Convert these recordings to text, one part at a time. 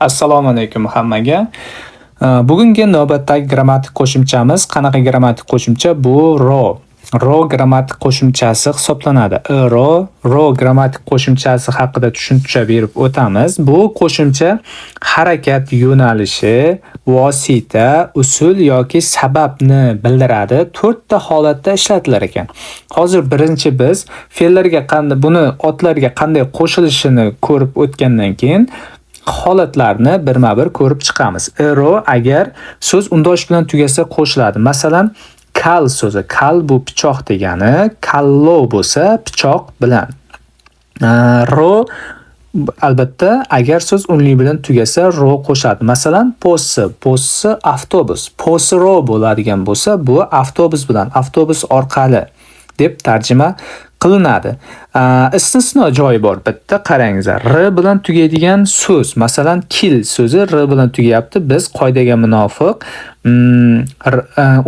Assalomu alaykum hammaga. Bugungi navbatdagi grammatik qo'shimchamiz qanaqa grammatik qo'shimcha? Bu ro. Ro grammatik qo'shimchasi hisoblanadi. Ro, ro grammatik qo'shimchasi haqida tushuncha berib o'tamiz. Bu qo'shimcha harakat yo'nalishi, vosita, usul yoki sababni bildiradi. To'rtta holatda ishlatilar ekan. Hozir birinchi biz fe'llarga qanday, buni otlarga qanday qo'shilishini ko'rib o'tgandan keyin holatlarni birma-bir ko'rib chiqamiz. Ro agar so'z undosh bilan tugasa qo'shiladi. Masalan, kal so'zi. Kal bu pichoq degani, kallo bo'lsa pichoq bilan. Ro albatta agar so'z unli bilan tugasa ro qo'shiladi. Masalan, possi, possi avtobus. Posro bo'ladigan bo'lsa, bu avtobus bilan, avtobus orqali deb tarjima qilinadi. Istisno joyi bor. Bitta qarangizlar. R bilan tugaydigan so'z, masalan, kil so'zi r bilan tugayapti. Biz qoidaga munofiq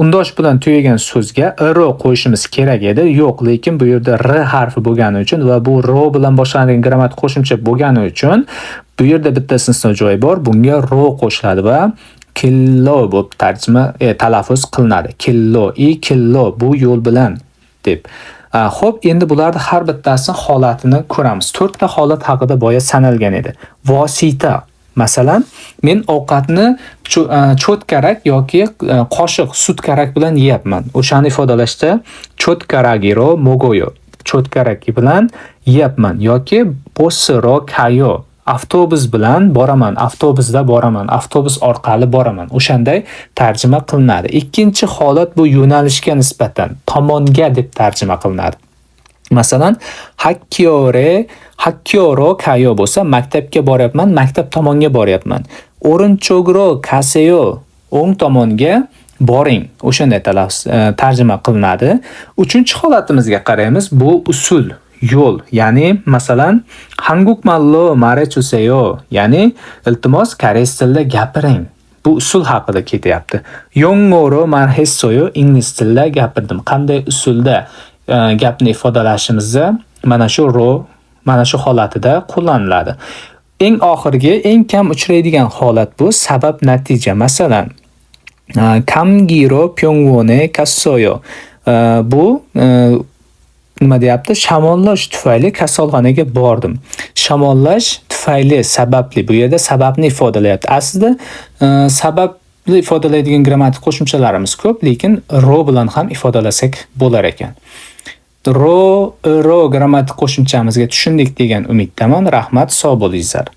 undosh bilan tugagan so'zga ro qo'yishimiz kerak edi. Yo'q, lekin bu yerda r harfi bo'lgani uchun va bu ro bilan boshlanadigan grammatik qo'shimcha bo'lgani uchun bu yerda bitta istisno joyi bor. Bunga ro qo'shiladi va killo bo'lib tarjima talaffuz qilinadi. Killo, i killo bu yo'l bilan deb. Xo'p, endi bularni har bittasini holatini ko'ramiz. To'rtta holat haqida boya sanalgan edi. Vosita. Masalan, men ovqatni cho'tkarak yoki qoshiq, sutkarak bilan yeyapman. O'shani ifodalashda cho'tkaragiro mogoyo. Cho'tkaraki bilan yeyapman yoki posiro kayo. Avtobus bilan boraman, avtobusda boraman, avtobus orqali boraman. O'shanday tarjima qilinadi. Ikkinchi holat bu yo'nalishga nisbatan tomonga deb tarjima qilinadi. Masalan, hakkyore, hakkyoro kayo bo'lsa, maktabga boryapman, maktab tomonga boryapman. O'rinchogro kaseyo, o'ng tomonga boring. O'shanday talaffuz tarjima qilinadi. Uchinchi holatimizga qaraymiz. Bu usul, yo'l. Ya'ni masalan, hangukmallo marechuseyo, ya'ni iltimos koreys tilida gapiring. Bu usul haqida ketyapti. Yong'oro marhessoyo, ingliz tilida gapirdim. Qanday usulda gapni ifodalashimizda mana shu ro, mana shu holatida qo'llaniladi. Eng oxirgi, eng kam uchraydigan holat bu sabab natija. Masalan, kamgiro pyongwone kassoyo. Bu nima deyapti? Shamollash tufayli kasalxonaga bordim. Shamollash tufayli, sababli, bu yerda sababni ifodalayapti. Aslida sababni ifodalaydigan grammatik qo'shimchalarimiz ko'p, lekin ro bilan ham ifodalasak bo'lar ekan. Ro, ro grammatik qo'shimchamizga tushundik degan umiddaman. Rahmat, sog' bo'linglar.